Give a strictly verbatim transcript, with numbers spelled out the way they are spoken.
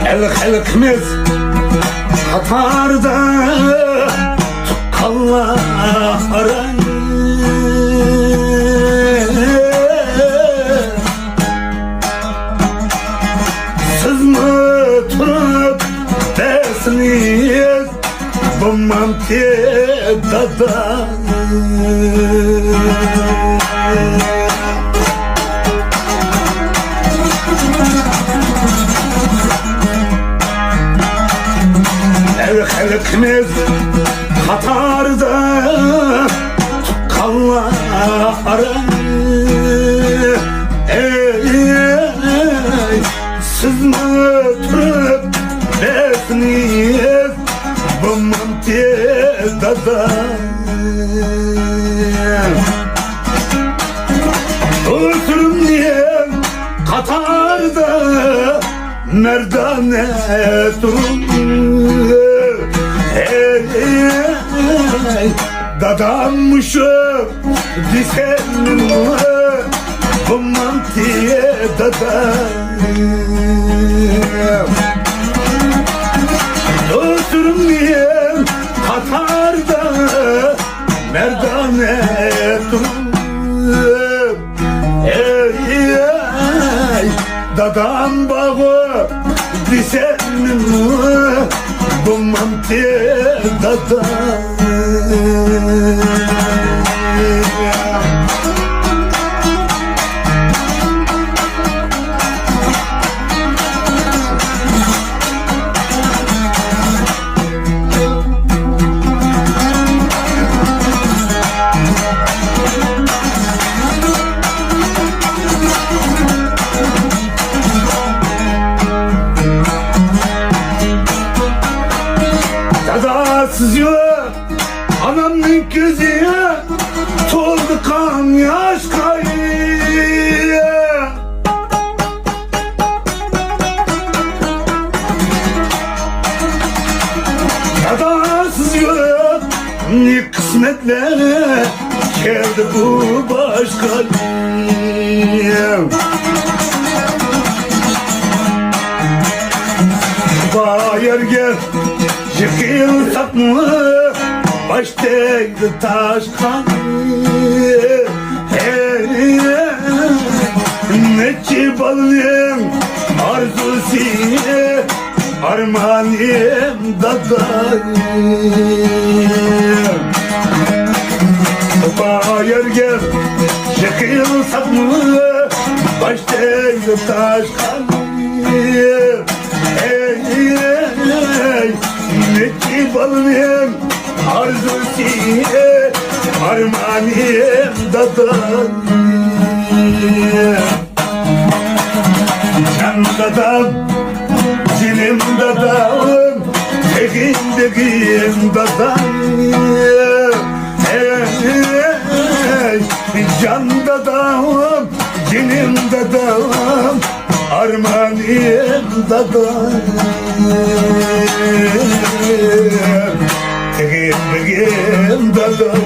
ئەل خەلقىمىز قاتارىدا تۇغقانلار. سىزمۇ تۇرۇپ بەرسىڭىز بولمامتى دادا. ئەل خەلقىمىز قاتارىدا تۇغقانلار. ئەي، سىزمۇ تۇرۇپ بەرسىڭىز بولمامتى دادا. ھۇزۇرۇمنىڭ قاتارىدا مەردانە تۇرۇڭ. ھەي، دادام مۇشۇ دېسەممۇ بولمامتى دادا. ھۇزۇرۇمنىڭ قاتارىدا مەردانە تۇرۇپ، ئەي، ئەي، دادام بارغۇ دېسەممۇ بولمامتى دادا. داداسىز يۈرۈپ ئانامنىڭ كۆزى تولدى قان ياشقا. داداسىز يۈرۈپ نېمە قىسمەتلەر كەلدى بۇ باشقا. بايارگە يىقىلساقمۇ باش تەگدى تاشقا. ھەي، نەچچە بالىنىڭ ئارزۇسى، ئارمانىم دادايىم. بايارگە يىقىلساقمۇ باش تەگدى تاشقا. ئەي، ئەي، نەچچە بالىنىڭ ئارزۇسى، ئارمانىم دادام. جان دادام، جېنىم دادام، بېگىم، بېگىم دادام. ئەي، جان دادام، جېنىم دادام، ئارمانىم دادام، بېگىم، بېگىم دادام.